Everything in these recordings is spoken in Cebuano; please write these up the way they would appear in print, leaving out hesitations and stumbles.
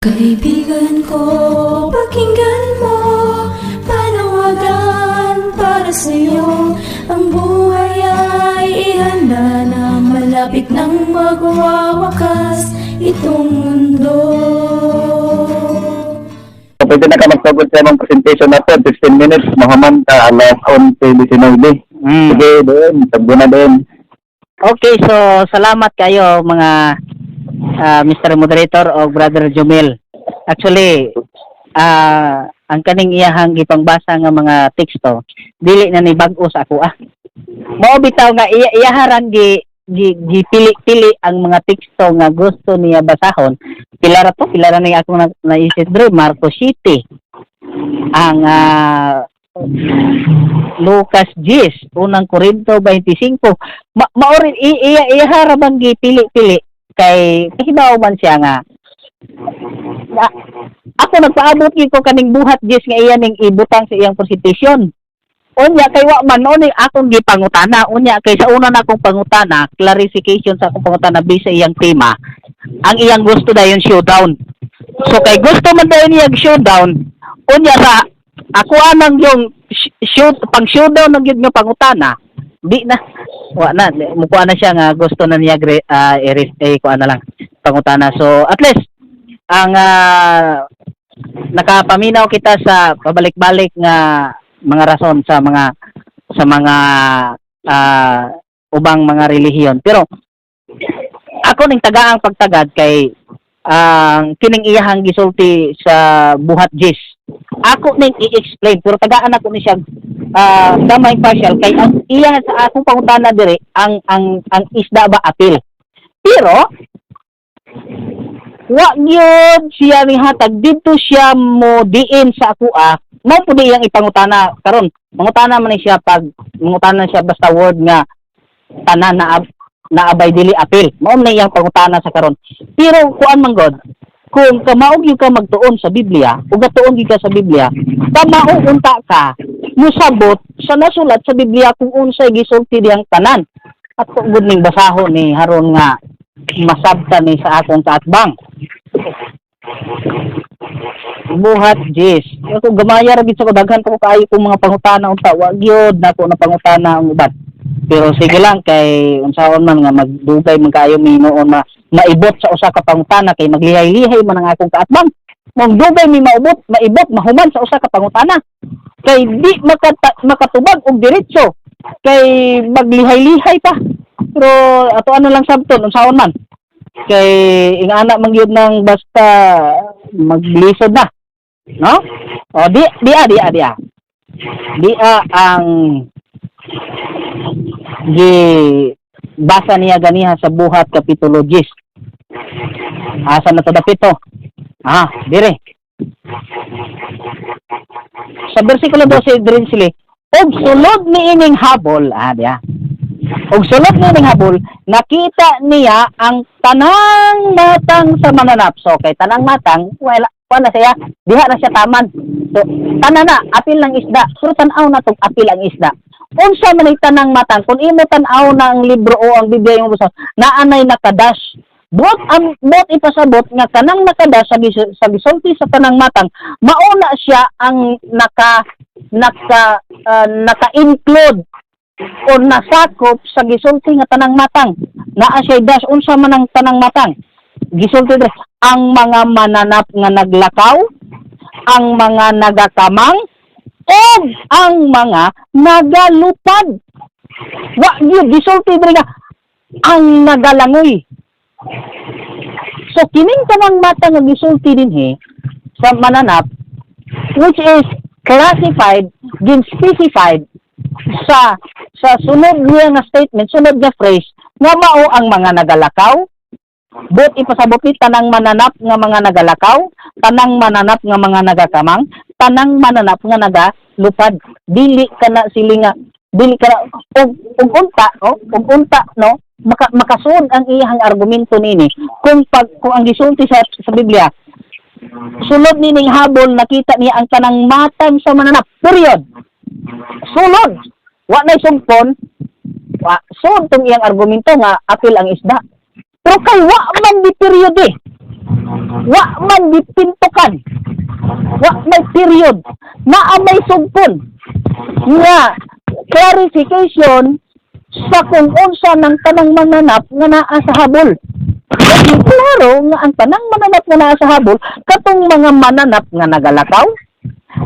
Kaibigan ko, pakinggan mo, panawagan para sa'yo. Ang buhay ay ihanda na, malapit nang magwawakas itong mundo. So, pwede na ka magsugod sa imong presentation na po, 15 minutes, mahuman ka alas 11:19. Sige, doon, tagbo na doon. Okay, so salamat kayo mga Mr. Moderator o Brother Jumel. Actually, ang kaning iyahang gipangbasa nga mga teksto, dili na ni bag-o sa ako ah. Mao bitaw nga iya iyaharan gi gi gipili-pili ang mga teksto nga gusto niya basahon. Pila ra to, pila ra ni akong naisip dre, Marco City. Ang Lucas 10, Unang Korinto 25. Mao rin iya iya ra bang gipili-pili kay kahibaw man siya nga na, ako nagpaabot gyud ko kaning Buhat 10 nga iya ning ibutang sa iyang presentation. Unya kay wa man no ni akong gipangutana, unya kay sa una na akong pangutana, clarification sa akong pangutana based sa iyang tema. Ang iyang gusto dayon showdown. So kay gusto man dayon niya showdown, unya sa ako anang yung shoot pang showdown ng gyud nga pangutana, di na wa na mukuha na siya nga gusto na niya eh, kuha na lang pangutana. So at least ang nakapaminaw kita sa pabalik-balik nga mga rason sa mga ubang mga relihiyon. Pero ako ning tagaang pagtagad kay ang kining iyahang gisulti sa Buhat 10. Ako ning i-explain pero tagaan ako ni siya gamay partial kay ang iya sa akong pangutana diri ang isda ba apil. Pero wa gyud siya ni hatag didto siya mo diin sa ako ah. Mao pud iyang ipangutana karon. Mangutana man ni siya pag mangutana siya basta word nga tanan na naabay dili apil. Mao man iyang pangutana sa karon. Pero kuan man god, kung kamao gyud ka magtuon sa Biblia, ug gatuon gyud ka sa Biblia, kamao unta ka musabot sa nasulat sa Biblia kung unsay gisulti diyang tanan. At kung gud ning basahon ni haron nga masabta ni sa akong kaatbang. Buhat 10. Ako gamaya ra gid sa ko, daghan pa ko kaayo kong mga pangutana unta, wa gyud nako na pangutana ang uban. Pero sige lang kay unsaon man nga magdugay man kaayo mi noon ma maibot sa usa ka pangutana kay maglihay-lihay man ang akong kaatbang. Magdugay mi maubot, maibot, mahuman sa usa ka pangutana. Kay di makatubag og diretso kay maglihay-lihay pa. Pero ato ano lang sabton unsaon man. Kay ingana man gyud nang basta maglisod na. No? O di di a di a di a. Di a ang gi basa niya ganiha sa Buhat kapitulo 10. Asa na to dapit to? Ah, dire. Sa bersikulo 12 diri sila, og sulod niining habol, ah diya. Og sulod niining habol, nakita niya ang tanang matang sa mananap. So kay tanang matang, wala wala siya, diha na siya taman. So tanan na apil ng isda, pero tan-aw na tong apil ang isda. Unsa man ay tanang matang? Kung imo tan-aw na ang libro o ang Biblia yung basa, naanay nakadash. Buot ang buot ipasabot nga kanang nakadash sa gisulti sa tanang matang, mauna siya ang naka naka naka-include o nasakop sa gisulti nga tanang matang. Naa siya dash. Unsa man ang tanang matang? Gisulti dire ang mga mananap nga naglakaw, ang mga nagakamang, ug ang mga nagalupad. Wa gyud gisulti diri nga ang nagalangoy. So kining tanang matang nga gisulti dinhi sa mananap, which is classified, gin specified sa sunod niya nga statement, sunod nga phrase nga mao ang mga nagalakaw. But ipasabot ni tanang mananap nga mga nagalakaw, tanang mananap nga mga nagakamang, tanang mananap nga nagalupad. Dili ka na sili nga dili ka na ug unta, oh, ug unta no makasunod ang iyang argumento nini kung ang gisulti sa Biblia, sulod nining habol nakita niya ang tanang matang sa mananap, period, sulod, wa nay sugpon, wa sud tong iyang argumento nga apil ang isda. Pero kay wa man di period eh. Wa man gipintukan. Wa may period. Naa may sugpon nga clarification sa kung unsa ng tanang mananap nga naa sa habol. Kasi klaro nga ang tanang mananap nga naa sa habol katong mga mananap nga nagalakaw,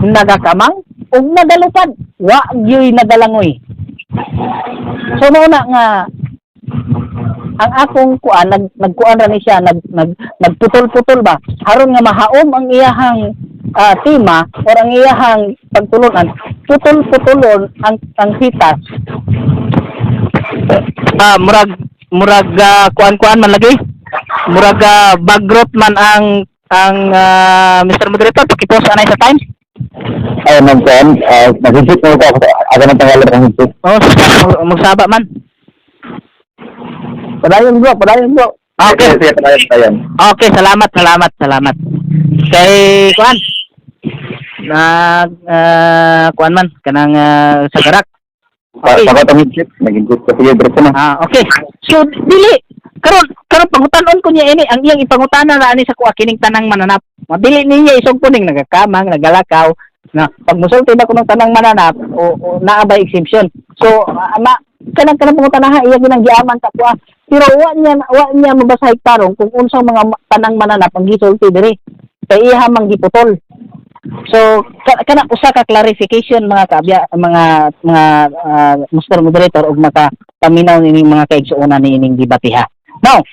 nagakamang ug nagalupad, wa gyoy nagalangoy. So mao na nga ang akong kuan, nagkuan ra ni siya, nag nag nagputol-putol ba aron nga mahaom ang iyahang tema or ang iyahang pagtulunan, putol-putulon ang sitas. Murag kuan-kuan man lagi, murag bagrot man ang Mr. Moderator, pakipost anay sa time. Ay, ma'am, kuan, nag-hit mo ko ako, ako ng pangalan ng hit. Oh, magsaba man. Padayon, bro, padayon, bro. Okay. Sige, padayon, padayon. Okay, salamat, salamat, salamat. Kay kuan. Nag kuan man kanang sa garak. Okay. Okay. Pagkat ang hit, nag-hit ko. Sige, diretso na. Ah, okay. So dili karon karon pangutan-on ko niya ini, ang iyang ipangutana ra ani sa kuha kining tanang mananap. Madili niya isugpon ning nagakamang, nagalakaw na pag musulti ba ko ng tanang mananap o naa ba exemption. So ma kanang kanang pangutana ha, iya ginang giaman sa kuha. Pero wa niya mabasahi tarong kung unsang mga tanang mananap ang gisulti diri. Kay iha man giputol. So kana usa ka clarification, mga kaabya, mga Mr. Moderator ug maka paminaw nining mga kaigsuonan niining gibatiha. Now,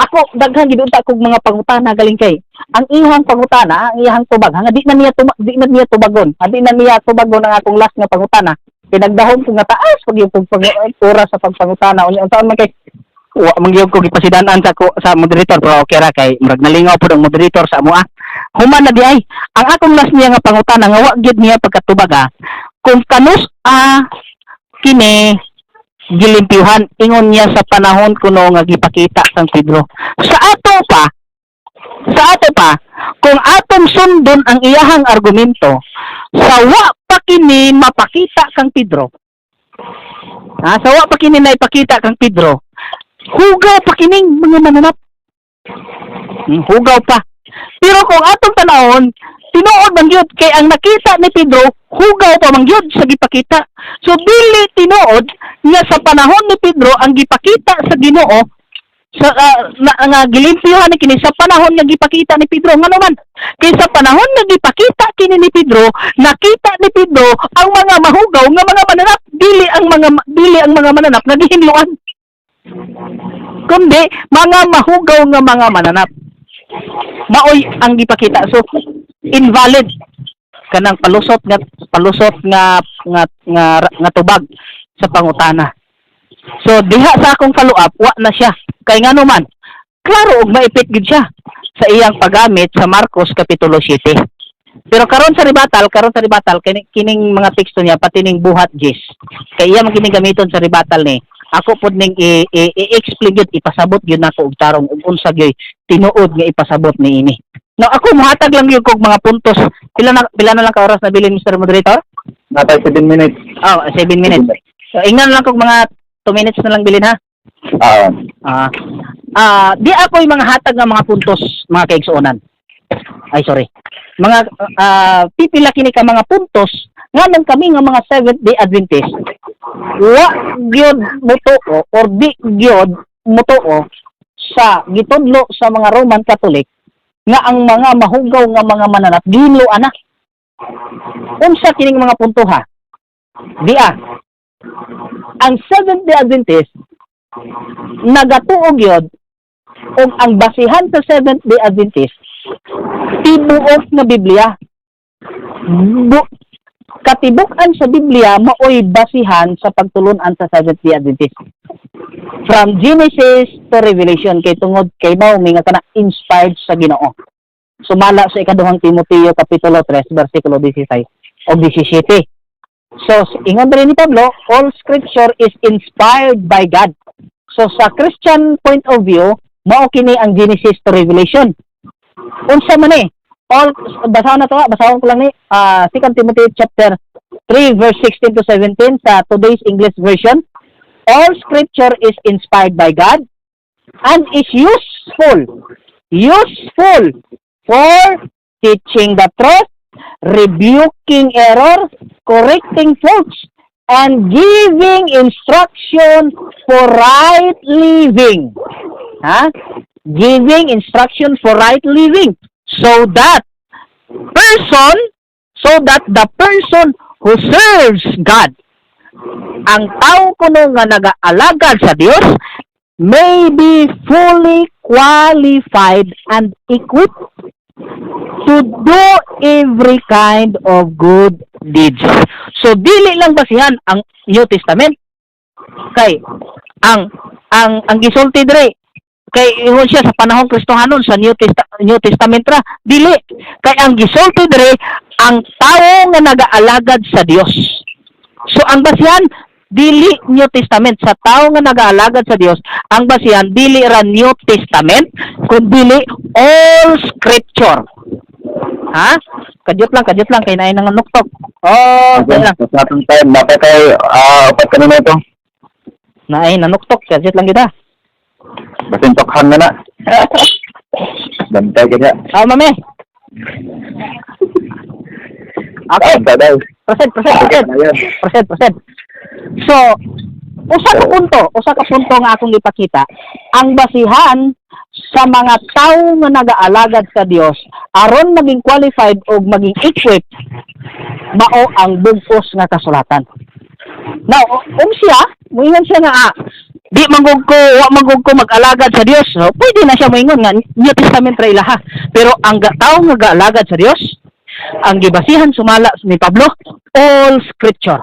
ako daghan gid unta kog mga pangutana galing kay ang iyang pangutana, ang iyang tubag, nga di na niya tubagon. Di na niya tubagon ang akong last nga pangutana. Pinagdahom ko nga taas pag yung pag oras sa pagpangutana unya unsaon man kay wa man gyud ko gipasidanan sa ko sa moderator, pero okay ra kay murag nalingaw pud ang moderator sa amoa. Human na di ay ang akong last niya nga pangutana nga wa gyud niya pagkatubag, kung kanus a kini gilimpyuhan. Ingon niya sa panahon kuno nga gipakita sang Pedro. Sa ato pa, kung atong sundon ang iyahang argumento, sa wa pa kini mapakita kang Pedro, ha, sa wa pa kini naipakita kang Pedro, hugaw pa kining mga mananap. Hugaw pa. Pero kung atong tanawon, tinuod man gyud kay ang nakita ni Pedro, hugaw pa man gyud sa gipakita. So dili tinuod nga sa panahon ni Pedro ang gipakita sa Ginoo sa na, nga gilimpyuhan ni kini sa panahon nga gipakita ni Pedro. Ngano man kay sa panahon nga gipakita kini ni Pedro, nakita ni Pedro ang mga mahugaw nga mga mananap, dili ang mga mananap nga gihinloan kundi mga mahugaw nga mga mananap maoy ang gipakita. So invalid kanang palusot nga tubag sa pangutana. So diha sa akong follow up, wa na siya kay ngano man klaro og maipit gid siya sa iyang paggamit sa Marcos kapitulo 7. Pero karon sa rebuttal kining mga teksto niya, pati ning Buhat 10 kay iya man kining gamiton sa rebuttal ni ako pod ning i-explain gyud, ipasabot gyud nako og tarong ug unsa gyud tinuod nga ipasabot niini. No, ako muhatag lang gyud kog mga puntos. Pila na lang ka oras na bilin, Mr. Moderator? Natay 7 minutes. Oh, 7 minutes. So ingnan lang kog mga 2 minutes na lang bilin ha. Ah. Ah, di ako yung mga hatag nga mga puntos, mga kaigsuonan. Ay, sorry. Mga pipila kini ka mga puntos nganong kami nga mga Seventh Day Adventist wa gyud mutuo or di gyud mutuo sa gitudlo sa mga Roman Catholic nga ang mga mahugaw nga mga mananap gihinloan na. Unsa kining mga punto ha? Di ang Seventh Day Adventist nagatuo gyud og ang basihan sa Seventh Day Adventist tibuok nga Biblia. Katibuk-an sa Biblia maoy basihan sa pagtulun-an sa Seventh Day Adventist. From Genesis to Revelation kay tungod kay mao mi nga kana inspired sa Ginoo. Sumala sa ikaduhang Timoteo kapitulo 3 bersikulo 16 o 17. So, ingon rin ni Pablo, all scripture is inspired by God. So, sa Christian point of view, mao kini ang Genesis to Revelation. Unsa man eh? All basahon na to, basahon ko lang ni 2 Timothy chapter 3 verse 16 to 17 sa today's English version. All scripture is inspired by God. And is useful for teaching the truth, rebuking error, correcting faults, and giving instruction for right living. Ha? Giving instruction for right living so that the person who serves God, ang tao kuno nga nagaalagad sa Dios, may be fully qualified and equipped to do every kind of good deeds. So dili lang basihan ang New Testament kay ang gisulti diri kay ingon siya sa panahon Kristohanon sa New Testament ra. Dili kay ang gisulti diri, ang tawo nga nagaalagad sa Dios. So ang basihan dili New Testament. Sa tawo nga nagaalagad sa Dios, ang basihan dili ra New Testament kundi all scripture, ha. Kadyot lang, kadyot lang kay naay nang nuktok. Oh, okay lang. Sa atong time, dapat kay 4 ka minuto. Naay nanuktok, kadyot lang kita. Basin tokhan na na. Bantay ka niya. Ah, mame. Okay. Bantay daw. Proceed, proceed, proceed. Ayan. Proceed, proceed. So, usa ka punto nga akong ipakita, ang basihan sa mga tao nga nagaalagad sa Dios aron maging qualified o maging equipped mao ang bugos nga kasulatan. Now, siya, muingon siya nga di manggug ko, wa manggug ko mag-alagad sa Dios, no? Pwede na siya moingon nga New Testament ra ilaha. Pero ang tao nga gaalagad sa Dios, ang gibasihan sumala ni Pablo, all scripture.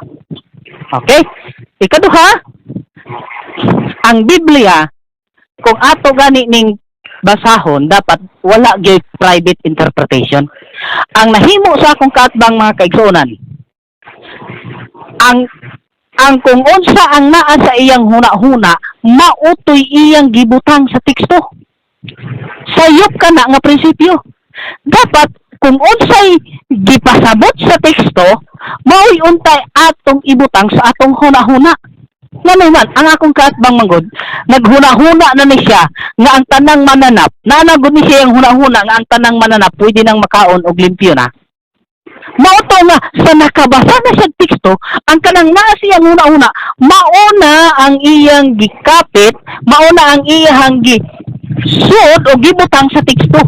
Okay? Ikaduha, ang Biblia, kung ato gani ning basahon, dapat wala gyud private interpretation. Ang nahimo sa akong kaatbang, mga kaigsuonan, ang kung unsa ang naa sa iyang huna-huna, mao toy iyang gibutang sa teksto. Sayop ka na nga prinsipyo. Dapat kung unsay gipasabot sa teksto, mao'y untay atong ibutang sa atong huna-huna. Ngano man, ang akong kaatbang manggod, naghuna-huna na ni siya nga ang tanang mananap, naanagod ni siya ang huna-huna nga ang tanang mananap pwede nang makaon og limpyo na. Mao to nga sa nakabasa na siya teksto, ang kanang naa siyang huna-huna, mao na ang iyang gikapit, mao na ang iyang gi suod o gibutang sa teksto.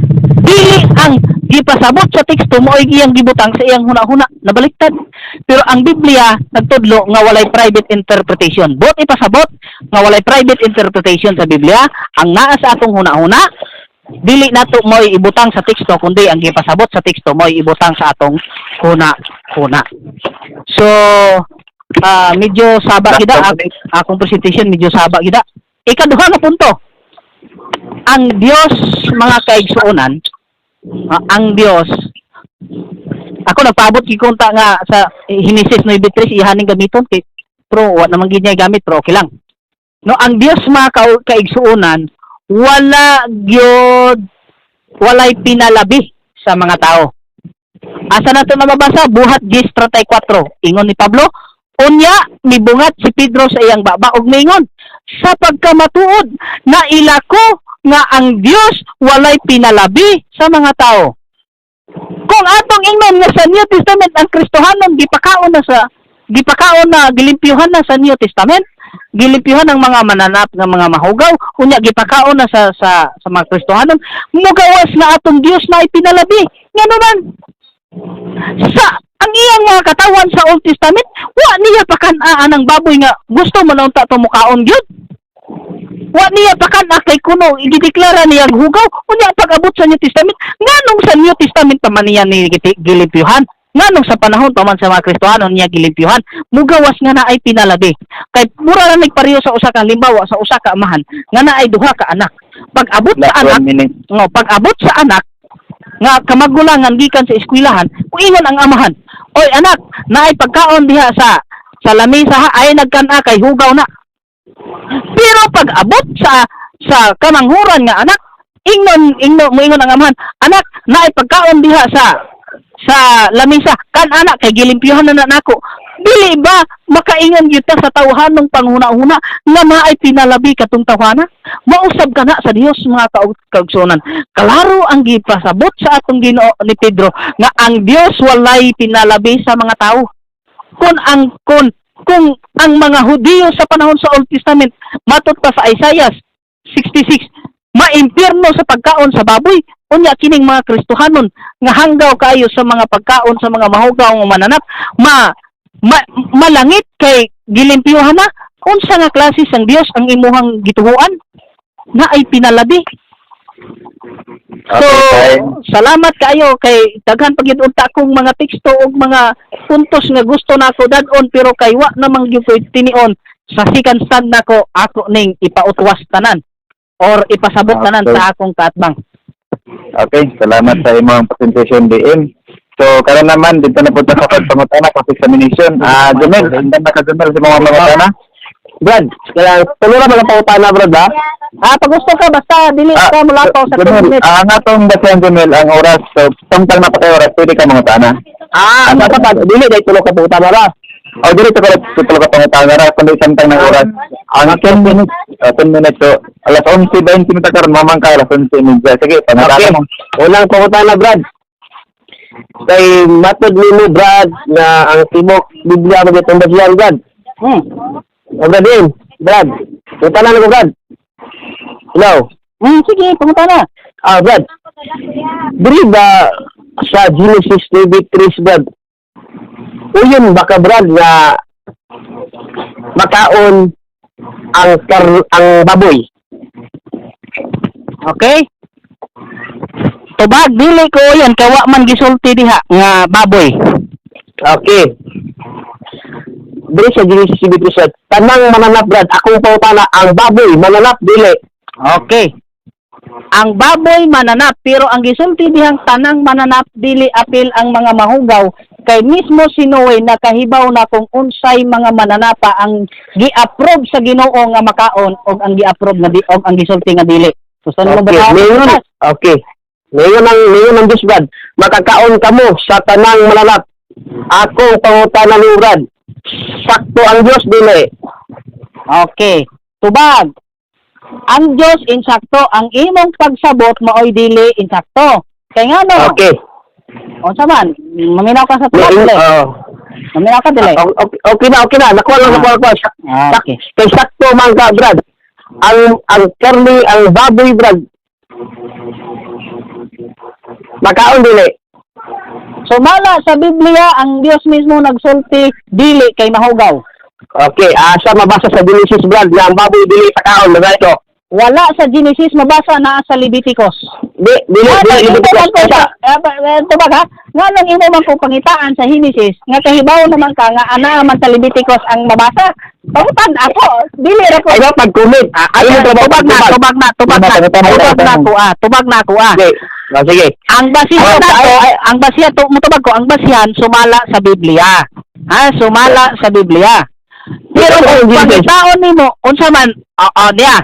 Dili ang gipasabot sa teksto mo iyang gibutang sa iyang huna-huna, nabaliktad. Pero ang Biblia nagtudlo nga walay private interpretation. Buot ipasabot nga walay private interpretation sa Biblia, ang naa sa atong huna-huna dili nato mo'y ibutang sa teksto kundi ang gipasabot sa teksto mo'y ibutang sa atong huna-huna. So medyo saba gida akong presentation, medyo saba gida. Ikaduha nga punto. Ang Dios, mga kaigsuonan, ang Dios, ako nagpaabot gid kunta nga sa Henesis 9:3 ihaning gamiton kay pero wa naman gid niya gamit, pero okay lang. No, ang Dios, mga kaigsuonan, wala gyud walay pinalabi sa mga tao. Asa na to mababasa? Buhat 10:34. Ingon ni Pablo, "Unya mibungat si Pedro sa iyang baba ug miingon, 'Sa pagkamatuod naila ko nga ang Dios walay pinalabi sa mga tao.'" Kung atong ingnon nga sa New Testament ang Kristohanon gipakaon na, gilimpyuhan na sa New Testament, gilimpyuhan ang mga mananap nga mga mahugaw, unya gipakaon na sa mga Kristohanon, mugawas nga atong Dios na ipinalabi. Ngano man sa ang iyang mga katawan sa Old Testament, wa niya pakan-aan ang baboy nga gusto mo na unta to mukaon gyud. Wa niya pakan-a kay kuno gideklara niya ang hugaw. Unya pag-abot sa New Testament, nganong sa New Testament pa man niya ni gilimpyuhan? Nganong sa panahon pa man sa mga Kristohanon niya gilimpyuhan? Mugawas nga naay pinalabi. Kay mura ra nagpareho sa usa ka halimbawa sa usa ka amahan nga naay duha ka anak. Pag abot sa Last anak, 1 minute. Ngo, pag abot sa anak nga kamagulangan gikan sa eskwelahan, muingon ang amahan, "Oy anak, naay pagkaon diha sa lamesa ha, ay nagkan-a kay hugaw na." Pero pag abot sa kamanghuran nga anak, ingnon ingno moingon ang amahan, "Anak, naay pagkaon diha sa lamesa, kan anak kay gilimpyuhan na na nako." Dili ba makaingon gyud ta sa tawhanong panghuna-huna nga naay pinalabi katong tawhana? Mausab ka na sa Dios, mga kaugsonan. Klaro ang gipasabot sa atong Ginoo ni Pedro nga ang Dios walay pinalabi sa mga tao. Kung ang mga Hudiyo sa panahon sa Old Testament, matod pa sa Isaiah 66, maimpyerno sa pagkaon sa baboy, unya kining mga Kristohanon nga hanggaw kaayo sa mga pagkaon sa mga mahugaw nga mananap, ma malangit kay gilimpyuhan na. Unsa nga klase sang Dios ang imuhang gituhuan na ay pinalabi? So, Okay, time. Salamat kaayo kay daghan pa gyud unta akong mga teksto ug mga puntos nga gusto nako dad-on, pero kay wa namang gyud ko'y tinion sa second stand nako, ako ning ipautwas tanan or ipasabot tanan sa akong kaatbang. Okay, salamat sa imong presentation, DM. So, karon naman, dito na po ta sa pagpangutana, cross-examination. Ah, Jumel, andam na ka, Jumel, sa mga pangutana? Brad, kaya tulo na ba ang pangutana, Brad, ba? Ah, pag gusto ka, basta dili ka mulapaw sa 10 Jumel, minutes. Nga tong basihan, Jumel, ang oras. So, tungtang na pa kay oras, pwede ka mangutana. Ah, basta pa dili dai tulo ka pangutana ra. O, dili ka tulo ka pangutana ra, kundi samtang ng oras. Ang 10 minutes, 10 minutes. So, alas 11:20 minutes karon, mamang ka, alas 11:30. Sige, pangutana mo. Unang pangutana, Brad. Kay matod nimo, Brad, na ang tibok Biblia mo gitong basihan, Brad. O, Brad, din. Brad. Pangutana na ko, Brad. Hello. Sige, pangutana. Ah, Brad. Diri ba sa Genesis 23, Brad? Uyon ba ka, Brad, nga makaon ang baboy? Okay? Tubag, dili ko yan kay wa man gisulti diha nga baboy. Okay. Diri sa Genesis 23, Brad, tanang mananap, Brad, akong pangutana, ang baboy mananap dili? Okay. Ang baboy mananap, pero ang gisulti dihang tanang mananap, dili apil ang mga mahugaw kay mismo si Noe nakahibaw na kung unsay mga mananapa ang gi-approve sa Ginoo nga makaon og ang gi-approve nga di og ang gisulti nga dili. Gusto nimo Okay, ba? mayon, okay. Mayon ang Diyos, Brad, makakaon kamo sa tanang mananap. Akong pangutana ni Brad, sakto ang Diyos dili? Okay. Tubag. Ang Diyos insakto, ang imong pagsabot maoy dili insakto. Kay ngano? Okay. Unsa man? Maminaw ka sa tubag Mayon, dili. oh. Maminaw ka dili. Okay na, okay na. Nakuha lang, nakuha, nakuha. Kay sakto man ka, Brad. Ang karne, ang baboy, Brad, makaon dili? Sumala sa Biblia, ang Dios mismo nagsulti dili kay mahugaw. Okay, asa mabasa sa Genesis, Brad, nga ang baboy dili pakaon, mga ito? Wala sa Genesis mabasa, naa sa Leviticus. Di, dili, Nga dili, nang imo Leviticus. man ko tubag ha, nga nang imo man ko pangitaan sa Genesis, nga kahibaw naman ka nga anaa man sa Leviticus ang mabasa. Pangutan ako, dili ra ko. Ay, no, pag-comment. Ay, Ay, mo trabaho, tubag na, pag-tubag. Tubag na, tubag na, Tama, tama, tubag na tama. ko ah, tubag na ko ah. Okay. Ah, sige. Ang basihan nato, ang basihan to, mutubag ko, ang basihan sumala sa Biblia. Ha, sumala sa Biblia. Pero Ito, kung ang Genesis. pangitaon nimo, unsa man, oo, niya.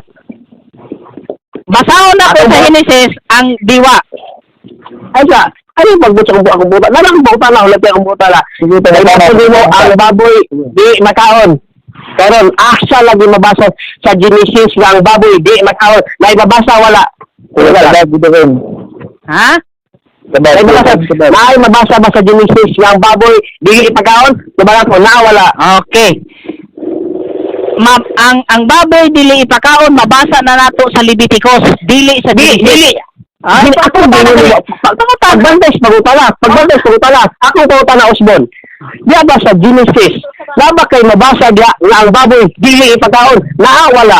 Basahon na ko Ako sa ba? Genesis ang diwa. Ay, sa, ano yung pagbut sa akong buta? Nalang akong buta na, ulit akong buta na. Sige, Kay tama, matod tama. mo ang baboy di makaon. Karon, asa lagi mabasa sa Genesis nga ang baboy di makaon? Na mabasa wala? Sige, Wala. tubag, DM. Ha? Tubag, Ay, mabasa, tubag. naay mabasa ba sa Genesis nga ang baboy di ipakaon? Tubagan ko, na wala? Okay. Ang baboy dili ipakaon, mabasa na nato sa Leviticus, dili sa Di, Genesis. dili. Ah, Dili, ako pangutana dili. dili. Pangutana. Pagbantay sa pangutana, pagbantay sa pangutana, akong pangutana, Osborn. Di ba sa Genesis, na ba kay mabasa diya nga ang baboy dili ipakaon? Naa wala?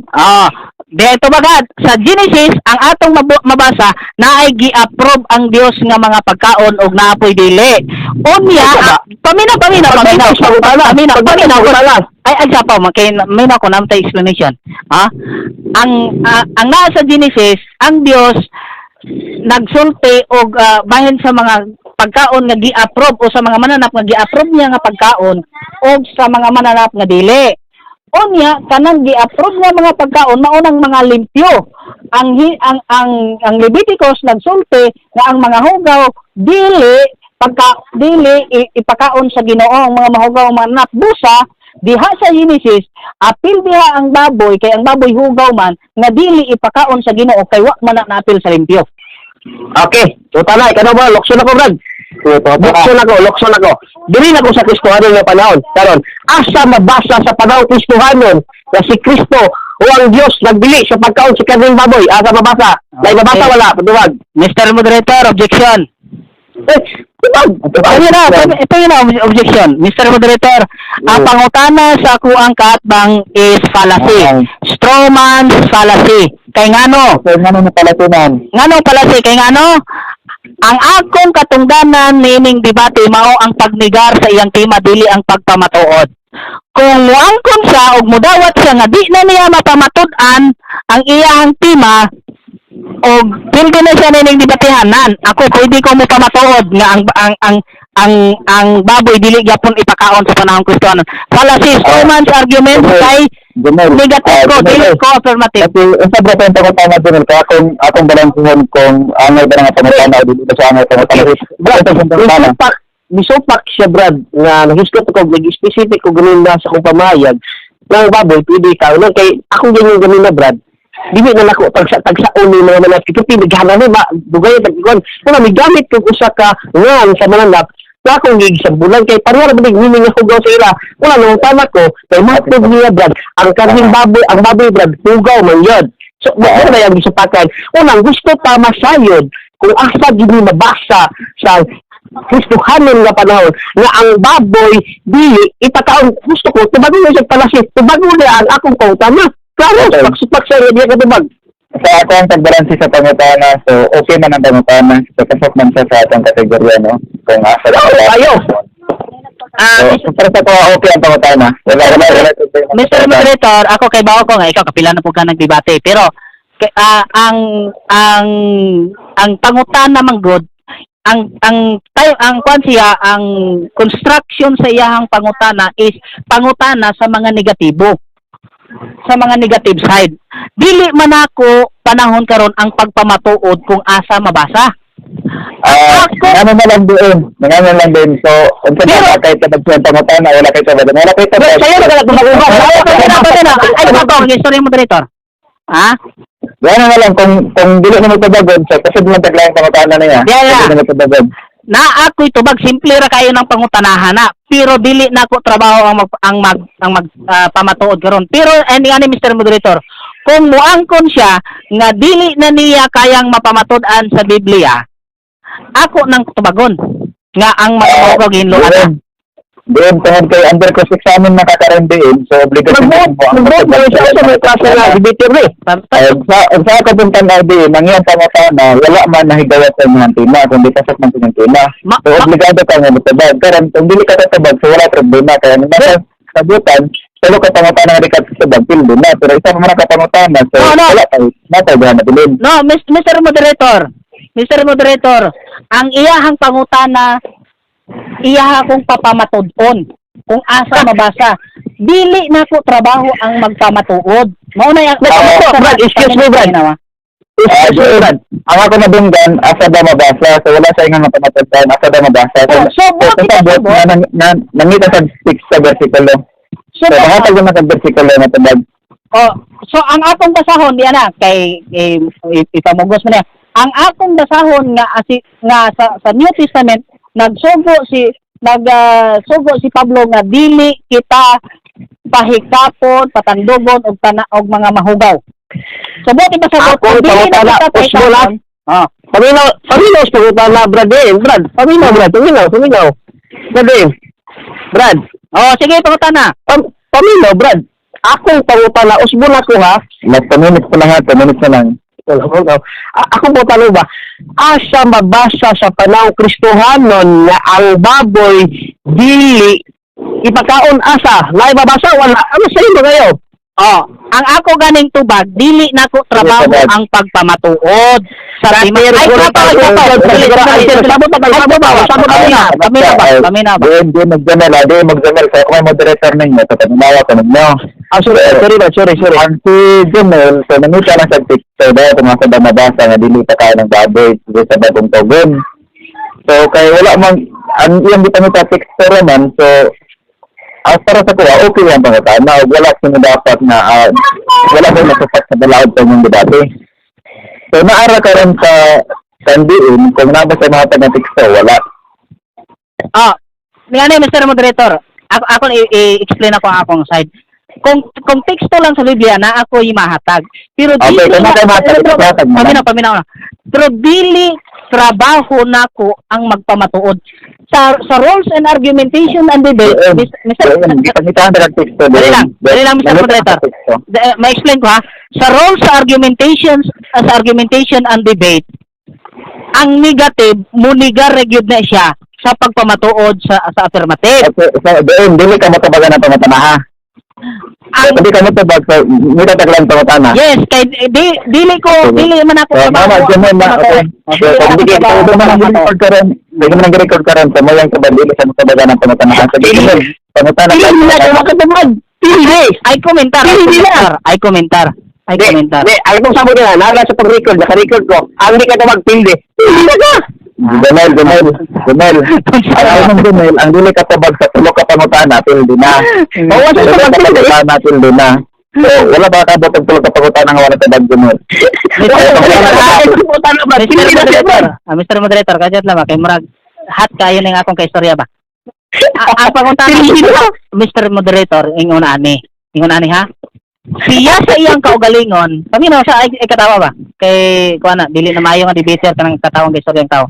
Ah, di ito bagad sa Genesis ang atong mabasa na ay gi-approve ang Dios nga mga pagkaon og naapoy dili. Unya, Ito ba? Paminaw, paminaw, paminaw. Pagbantay sa pangutana, Paminaw, pagbantay sa paminaw. pangutana. Ay, sapaw, kay minaw ko namtay explanation. Ha? Ang naa sa Genesis, ang Dios nagsulti og bahin sa mga pagkaon nga gi-approve o sa mga mananap nga gi-approve niya nga pagkaon og sa mga mananap nga dili. Unya, kanang gi-approve nga mga pagkaon maunang mga limpyo. Ang hi- ang ang ang Leviticus nagsulti nga ang mga hugaw dili. Pagka dili ipakaon sa Ginoo ang mga mahugaw nga mananap, busa diha sa Genesis apil diha ang baboy, kay ang baboy hugaw man, nga dili ipakaon sa Ginoo kay wa man na naapil sa limpyo. Okay, tuta na, ikaw na ba? Lokson ako, Brad. Lokson ako, lokson ako. Dili na ko sa Kristohanon nga panahon. Karon, asa mabasa sa panahon Kristohanon na si Kristo o ang Diyos nagbili sa pagkaon sa karning baboy? Asa mabasa? May mabasa, wala? Patuwag. Mr. Moderator, objection. Eh, tubag. Ito yun na, ito yun na objection. Mr. Moderator, ang pangutana sa akuang kaatbang is fallacy. Okay. Strawman's fallacy. Kay ngano? So, nga na palatunan. Ngano fallacy? Kay ngano? Ang akong katungdanan niining debate mao ang pagnigar sa iyang tema, dili ang pagpamatuod. Kung muangkon siya og mudawat siya nga di na niya mapamatud-an ang iyang tema og pildi na siya nining debatehanan, ako pwede ko mo pamatuod nga ang baboy dili gyapon ipakaon sa panahong Kristohanon. Fallacy, strawman's argument kay Jomel. negative ko, Jomel, dili eh. ko affirmative. Kasi, unsa ba itong pangutana, Jomel? Kaya kung akong balansuhon kung angay ba nga pangutana o dili ba siya angay pangutana. Brad, Ito siyang pangutana. misupak siya, Brad, nga nahisgot ko, nag-specific ko ganun na sa akong pamayag, ng baboy, pwede ikaw. Nang kay, akong ganyan ganun na, Brad, dili na nako tagsa tagsaon ni mga mananap ito pinaghanan ni ma dugay tagkuan wala may gamit kog usa ka ngan sa mananap na akong gisambulan kay pareha ra ba meaning nga hugaw sa ila. Wala nang tama ko kay matug niya, Brad, ang karning baboy, ang baboy, Brad, hugaw man yun. So mo na yung gisupakan. Unang gusto pa masayod kung asa gid ni mabasa sa Kristohanon nga panahon nga ang baboy dili ipakaon. Gusto ko tubagon na siya palasi, tubagon na ang akong pangutana. Klaro, pagsupak sa iya ka tubag. Sa ako ang pagbalansi sa pangutana, so okay man ang pangutana. So, pasok man siya sa atong kategorya, no? Kung asa Klaro kayo. So, para sa ko, okay ang pangutana. Wala, wala, wala. Mr. Moderator, ako kay bawo ko nga ikaw kapila na po ka nagdebate, pero ang pangutana man gud, ang tayo ang kwan siya, ang construction sa iyahang pangutana is pangutana sa mga negatibo, sa mga negative side. Dili man ako panahon karon ang pagpamatuod kung asa mabasa. Ngano na lang doon. Ngano na lang doon. So, unsa na ba kay tabag sa pangutana, wala kay tabag. Wala kay tabag. Sayo na ka tubagon ba? Pwede na, pwede na. Ay, ba ko, sorry, moderator. Ha? Ngano na lang kung dili na magtabagon, so kasi di man taglayang pangutana niya. Yeah. Dili na magtabagon. Na ako'y tubag, simple ra kayo ng pangutanahan na, pero dili na ako trabaho ang mag pamatuod karon. Pero ani ani Mr. Moderator, kung muangkon siya nga dili na niya kayang mapamatud-an sa Biblia, ako nang tubagon nga ang matuog ginloan na. Doon, tungod kay under cross examine na kakaroon din, so obligasyon Magbuot, mo ang magbuot na siya sa may klase nga debater ni. Ay, sa ako pong tanaw din, ang iyang pangutana, wala man nahigawa sa inyong tema, kundi pasok man sa inyong tema. So, obligado ka nga magtabag. Pero kung dili ka tatabag, so wala problema. Kaya nung nasa sabutan, salo ka pangutana nga di ka tatabag, pildo na. Pero isa pa man ang kapangutana, so No. wala tayo, na tayo mabilin. No, Mr. Moderator. Mr. Moderator, ang iyahang pangutana, iyaha kong papamatud-on kung asa mabasa. Dili na ko trabaho ang magpamatuod. Mao na yang Brad, Brad, excuse me, Brad. Ah, Excuse me, Brad. Ang ako nabunggan, asa ba mabasa? So wala sa ingon mapamatudan, asa ba mabasa? So, Oh, so, bakit sa ito, na, na, na, nangita sa 6 sa versikulo. So, So, pangatag naman sa versikulo na tabag. Oh, so ang atong basahon diyan na kay eh, ipamugos mo niya. Ang atong basahon nga asi, nga sa New Testament nagsugo si Pablo nga dili kita pahikapon, patandugon og tana og mga mahugaw. So buti ba sa Ako, dili na pangutana, kita usbo na. pahikapon. Oh. Paminaw, paminaw sa pangutana, Brad eh. Brad, paminaw, Brad, paminaw, paminaw. Brad eh. Brad, Oh, sige, pangutana. Paminaw, Brad. Akong pangutana, usbo na ko ha. Last 2 minutes pa lang ha, 2 minutes na lang. Wala, wala. Ako po tanong ba, asa mabasa sa panahon Kristohanon nga ang baboy dili ipakaon, asa? Lahi mabasa? Wala. Ano sa inyo kayo? Oh, ang ako ganing tubag, dili nako trabaho Tubag. ang pagpamatuod sa tema. Pero Ay, kung- kato, ay, kato. Dali, dali, dali. Sabot pa, sabot pa, sabot pa. Paminaw, paminaw ba? Paminaw ba? Di mag-jamel, ha? Di mag-jamel. Kaya kung may moderator ninyo, so paminawa ko ninyo. Ah, sorry, sorry, Brad, sorry, sorry. Ang si Jamel, so namita lang sa picture daw kung ako daw mabasa nga dili pa kaya ng baboy dito sa bagong tugon. So kay wala man Ang iyang gipangita teksto man, so as para sa kuha, okay lang pangutana. Ug wala sino dapat na wala ba nasupat sa balaod sa inyong debate. So naara karon sa kandiin kung naa ba sa mga nga teksto, wala. Ah, nga ni Mr. Moderator, ako i-explain ako ang akong side. Kung teksto lang sa Biblia na ako mahatag. Pero Okay, dili kung na- mahatag, pero, mahatag mo lang. paminaw, paminaw na. Pero dili trabaho nako ang magpamatuod. Sa rules and argumentation and debate, Doon, Mr. doon, gipangitahan na ng teksto. Dali lang, Mr. Nangita Moderator. ang teksto. Ma-explain ko ha. Sa rules sa argumentations sa argumentation and debate, ang negative munigar gyud na siya sa pagpamatuod sa affirmative. Okay, so doon, dili ka matabagan ng pangutana ha. Ang Dili ka matabag, so mita taglang pangutana. Yes, kay di dili ko dili man ako So, mama, trabaho ganun ang na, okay. pamatuod. So, Dili kung ako di trabaho kung ang man ang pamatuod. record karon, di man ang record karon, sa mo yang kabandili sa matabagan ng pangutana. So, di man, pangutana. Dili na kay makatubag. Dili. Ay komentar, ay Dili na. komentar, ay komentar, ay Di, komentar. di, ang itong sabot nila, nara sa pag-record, naka-record ko, ang di ka tubag, pilde. Pilde na ka! Gumel, gumel, gumel. Ang anong gumel, ang dili ka tabag sa tulo ka pangutana, pildi na. Oo, sa Tulo ka tubag, pilde. pangutana, pildi na. So, wala ba kabot ang tulo ka pangutana nga wala tabag gumel? Mr. Pilde na siya, Moderator, Brad. Mr. Moderator, kadyat lang ba kay murag hot kayo ning akong kaistorya ba. Ang pangutana Pilde na. Mr. Moderator, ingon ani. Ingon ani ha. Siya sa iyang kaugalingon, paminaw sa ay katawa ba? Kay kuan na dili na maayo nga debater kanang katawang kay istoryang tao.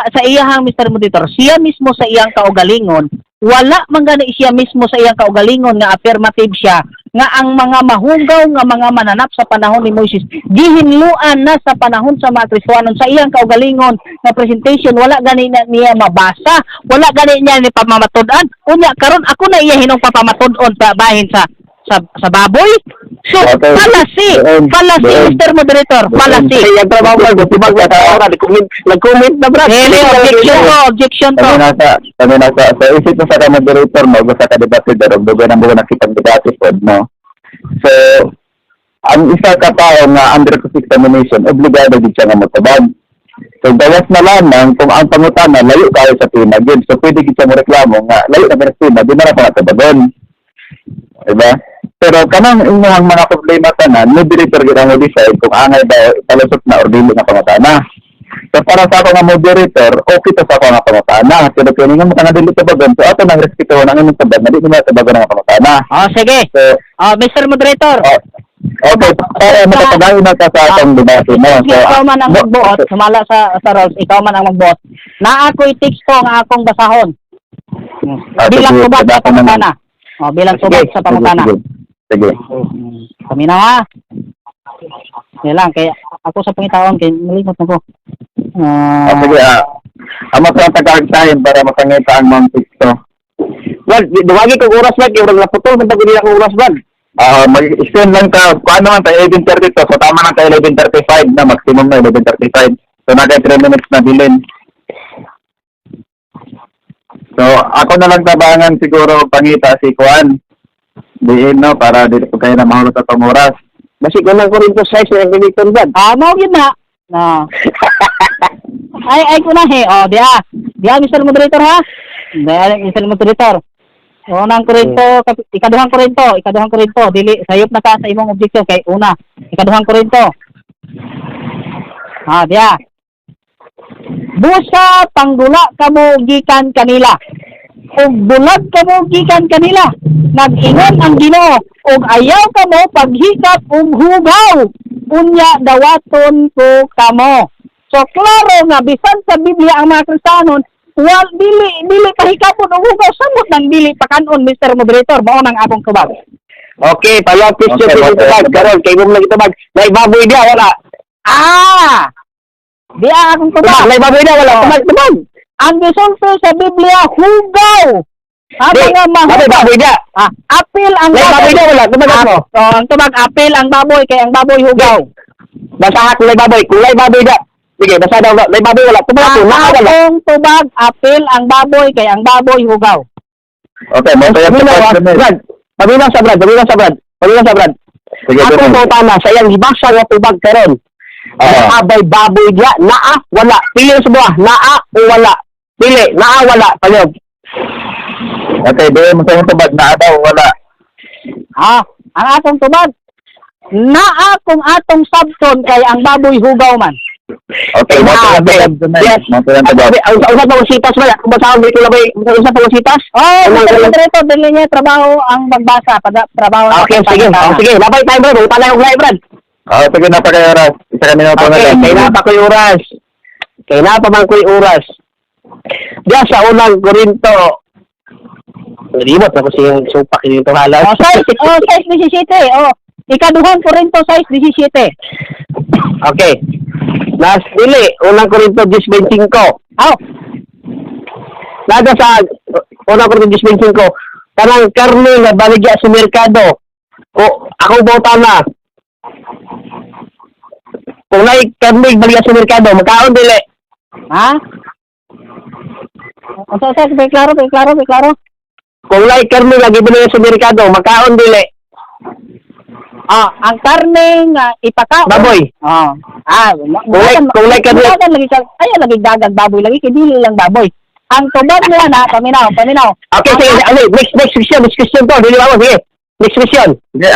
Sa iyahang Mr. Moderator, siya mismo sa iyang kaugalingon, wala man gani siya mismo sa iyang kaugalingon nga affirmative siya nga ang mga mahugaw nga mga mananap sa panahon ni Moises gihinluan na sa panahon sa mga Kristohanon. Sa iyang kaugalingon nga presentation, wala gani na niya mabasa, wala gani niya ni pamamatud-an. Unya karon ako na iya hinong papamatud-on pa bahin sa baboy. So fallacy, Doon, fallacy, doon. Mr. Moderator, fallacy. Kasi yung trabaho ko, tubag na tao, Brad. Nag-comment na, Brad. Dili, objection to, objection to. Kami nasa, so isip mo sa ka moderator mo, basta ka debate pero dugo ng bugo nakitang debate pod mo. So, ang isa ka tao nga under cross examination, obligado gid siya nga motabag. So, gawas na lamang kung ang pangutana layo kayo sa tema gid. So, pwede gid siya mo reklamo nga layo na sa tema, di na ra pa natabagon. Diba? Pero kanang inyong mga problema tanan, moderator gid ang mo-decide kung angay ba palusot na or dili nga pangutana. So para sa ako nga moderator, okay to sa ako nga pangutana. Pero kung ingon mo ka nga dili tabagon, so ato nang respeto ang imong tabag, na di mo na tabagon ang pangutana. Oh, sige. So, Oh, Mr. Moderator. oh, okay, para makatagayon na ka sa atong debate mo. So, ikaw man ang magbuot, sumala sa roles, ikaw man ang magbuot. Na ako'y teksto nga akong basahon. Ah, Bilang sige, tubag sa tabako naman. pangutana. Oh, bilang tubag sa pangutana. Sige, sige. Kami na ha. Yan lang, kay ako sa pangitaon, kay malimot na ko. Ah, sige, amo sa tagagtahin para makangita ang mga teksto. Brad, duwagi kong oras, Brad. Yung naputol, man tagod akong oras, Brad. Ah, mag-extend lang ka. Kuan naman tayo 11:30 to. So tama lang tayo 11:35 na, maximum na 11:35. So nagay 3 minutes na bilin. So ako na lang tabangan siguro pangita si Kuan. Diin no para dili po kayo na mahulog sa atong oras. Basig ko lang ko rin to size ng ganitong, Brad. Ah, mao gyud na. No. Ay ko na he. Oh, diya. Diya Mr. Moderator ha. Diya Mr. Moderator. Unang Korinto, ikaduhang Korinto, ikaduhang Korinto, dili sayop na ka sa imong objection kay una, ikaduhang Korinto. Ah, diya. Busa panggula kamo gikan kanila. Ug bulag kamo gikan kanila. Nag-ingon ang Ginoo ug ayaw kamo paghikap ug hugaw. Unya dawaton ko kamo. So klaro nga bisan sa Biblia ang mga Kristiyanon wal dili dili pahikapon og hugaw, samot nang dili pakanon, Mr. Moderator, mao nang akong tubag. Okay, follow up question Okay, okay, okay. tubag. Karon, kay mong lagi tubag. Nay baboy dia, wala. Ah! Di ang akong Tubag, tubag. nay baboy dia, wala. Tubag, tubag. Ang gisulti sa Biblia hugaw. Ang Di, mga baboy, mahugaw. baboy dia. Ah, apil ang Nay baboy dia, wala. Tubag mo. Oh, ang tubag apil ang baboy kay ang baboy hugaw. Basta kulay baboy, kulay baboy dia. Sige, basta daw, nay baboy wala. Tubag ko, Ang naa wala. akong tubag apil ang baboy kay ang baboy hugaw. Okay, mo tayo Paminaw, sa ah. Brad. Paminaw sa Brad, paminaw sa Brad. Paminaw sa Brad. Sige, Ako Donald. po tama sa iyang gibasa nga tubag karon. Oo. Naa bay baboy dia, naa wala. Pili sa buwa, naa o wala. Pili Dili, naa wala palihog. Okay, di mo sa imong tubag, naa daw wala? Ah, ang atong tubag. Naa kung atong sabton kay ang baboy hugaw man. Okay, mo Ah, to okay. tubag. Yes. Mo to tubag. Ang sa usa pa kong sitas ba? Kung basahon dito labay, sa usa pa kong sitas? Oh, Ano, Mr. ano? Moderator, dili niya trabaho ang magbasa, pada trabaho ang Okay, sige. Oh, sige, labay tayo, bro. Buta na yung Brad. Oh, sige na pa kayo oras. Isa ka minuto na Okay, lang. kay na pa ko'y oras. Kay na pa man ko'y oras. Diya sa Unang Korinto, limot na ko siyang supak dito halas. Oh, size, oh, size 17. Oh, Ikaduhang Korinto 6:17. Okay. Last dili, Unang Korinto 10:25. Oh, Nada sa Unang Korinto 10:25, kanang karne nga baligya sa merkado. O ako bota na. Kung naay karne baligya sa merkado, magkaon dili? Ha? Unsa sa be klaro, be klaro, be klaro. Kung naay karne nga gibaligya sa merkado, magkaon dili? Ah, ang karne nga ipakaon. Baboy. Oh. Ah, Kung like lagi ka, ay lagi dagag baboy lagi kay dili lang baboy. Ang tubag nila na paminaw, paminaw. Okay, sige, ano, next question, next question to. Dili ba mo, sige. Next question. Sige,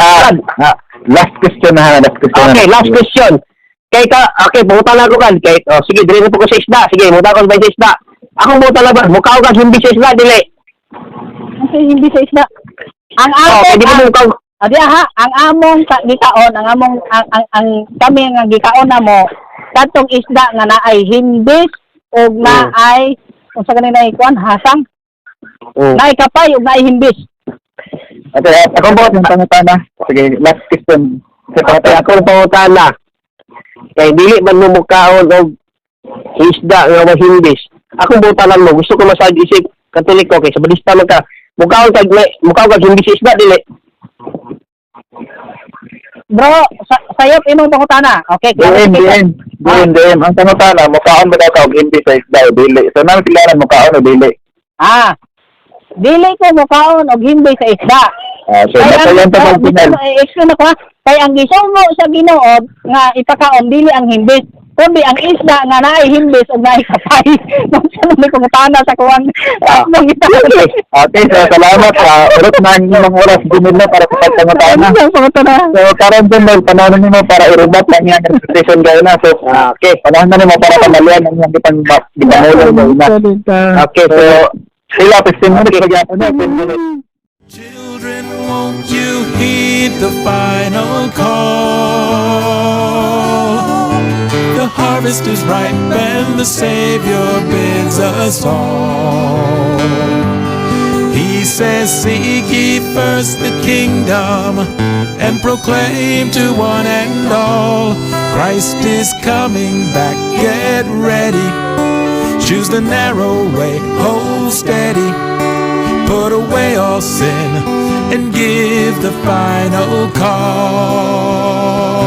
last question na ha, last question Okay, na. last question. Kay ka, okay, pumunta na ako kan. Kay, oh, sige, dili na po ko sa isda. Sige, pumunta ko sa isda. Akong buta na ba? Mukha ko hindi sa isda, dili? Kasi hindi sa isda. Ang Oh, among kay di mo mukha. Adi ha, ang among gikaon, ang among ang kami nga gikaon namo kadtong isda nga naay himbis ug naay unsa gani naay kuan hasang, naay kapay ug naay himbis. Okay, ako po yung pangutana. Sige, last question. Sa Okay, pangutana. akong pangutana. Kay dili man mo mukaon og isda nga mahimbis. Akong butalan mo, gusto ko masag isip Katoliko kay sa balista man ka. Mukaon kag himbis sa isda, dili? Bro, sayop imong pangutana. Okay, DM, DM, DM, DM. Ang pangutana, mukhaon ba daw ka og hindi sa isda o dili? So, namin kailangan mukhaon o dili. Ah. Dili ko mukaon og himbis sa isda. Ah, so, Kay basta ang yan tubag final. Explain ako ha. Kay ang gisugo sa Ginoo nga ipakaon dili ang himbis, kundi ang isda nga naay himbis ug naay kapay. Unsa man ni pangutana sa kuwan? Ah. Among Okay, okay, so salamat sa urot na ang imong oras ginila para sa pagpangutana. Pangutana. So, karon din dahil panahon nimo para irubat lang iyang reputation gaya na. So, Ah, okay. panahon na nimo para pamalian ang iyang gipangulong gaya na. Okay, So, sila, 15 minutes pa gyapon na, 10 minutes. Children, won't you heed the final call? The harvest is ripe and the Savior bids us all. He says, "Seek ye first the kingdom and proclaim to one and all Christ is coming back. Get ready. Choose the narrow way, hold steady. Put away all sin and give the final call."